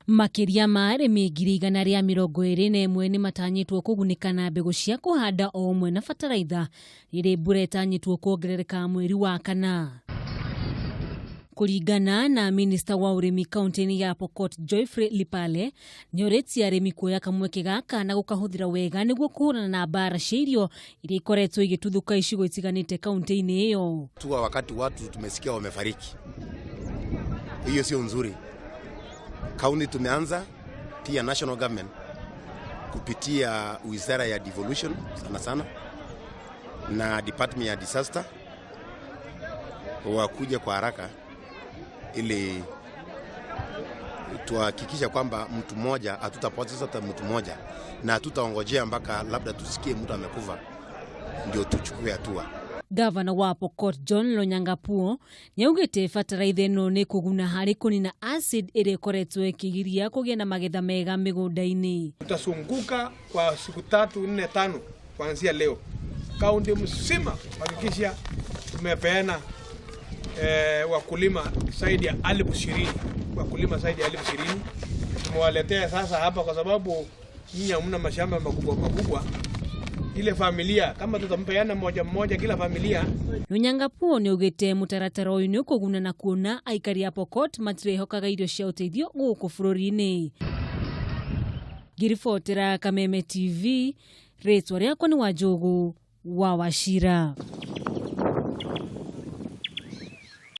Makĩria ma arĩmi 121,000 nĩ matanyĩtwo kũgunĩka na mbegũ cia kũhanda o ũmwe na bataraitha rĩrĩ mbura ĩtanyĩtwo kuongerereka mweri wa kana. Kũringana na minista wa ũrĩmi kaunti-inĩ ya Pokot Joyfrey Lipale, nĩorĩtie arĩmi kuoya kamweke gaka na gũkahũthĩra wega nĩguo kũhũrana na mbara cia irio iria ikoretwo igĩtuthũka icigo itiganĩte kaunti-inĩ ĩyo. Tuwa wakati watu tumesikia wamefariki, hiyo sio nzuri. Kaunti tumeanza pia national government kupitia wizara ya devolution sana sana na department ya disaster wakuja kwa haraka ili tuhakikisha kwamba mtu mmoja hatutapoteza hata mtu mmoja, na hatutaongojea mpaka labda tusikie mtu amekufa ndio tuchukue hatua. Gavana wa Pokot John Lonyangapuo nĩaugĩte bataraitha ĩno nĩ kũguna harĩ kũnina acid ĩrĩa ĩkoretwo ĩkĩgiria kũgĩa na magetha mega mĩgũnda-inĩ. Tutazunguka kwa siku 3, 4, 5 kuanzia leo kaunti mzima kuhakikisha tumepeana wakulima zaidi ya 20,000, wakulima zaidi ya 20,000 tumewaletea sasa hapa, kwa sababu nyinyi hamna mashamba makubwa makubwa. Ile familia kama tutampeana moja mmoja kila familia. Lonyangapuo nĩaugĩte mũtaratara ũyũ nĩ ũkũguna na kuona aikari a Pokot matirehokaga irio cia ũteithio gũkũ bũrũri-inĩ. Ngĩribotera Kameme TV, rĩtwa rĩakwa nĩ Wanjũgũ wa Wachira.